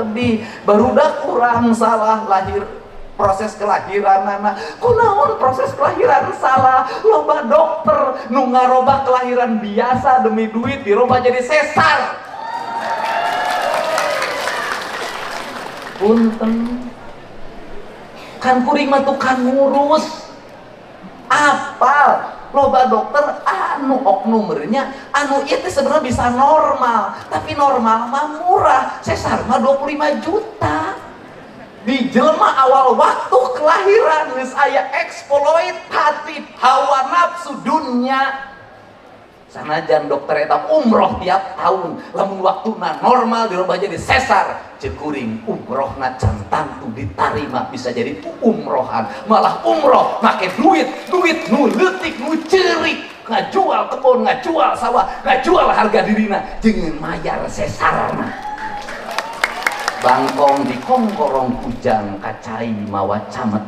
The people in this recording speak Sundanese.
tebih barudak kurang salah lahir proses kelahiran anak kunaon proses kelahiran salah loba dokter nu ngarobah kelahiran biasa demi duit dirobah jadi sesar. Punten kan kuring mah tukang ngurus apal loba dokter anu oknumnya anu itu sebenarnya bisa normal tapi normal mah murah, sesar mah 25 juta di jelema awal waktu kelahiran geus aya eksploitatif hawa nafsu dunia. Sanajan dokter eta umroh tiap tahun lamun waktuna normal dirubah jadi sesar ceuk kuring umrohna can tangtu ditarima bisa jadi umrohan malah umroh make duit duit nu leutik nu ceurik ngajual kebon ngajual sawah ngajual harga dirina jeung mayar sesarna. Bangkong dikongkorong kujang kacai mawa camet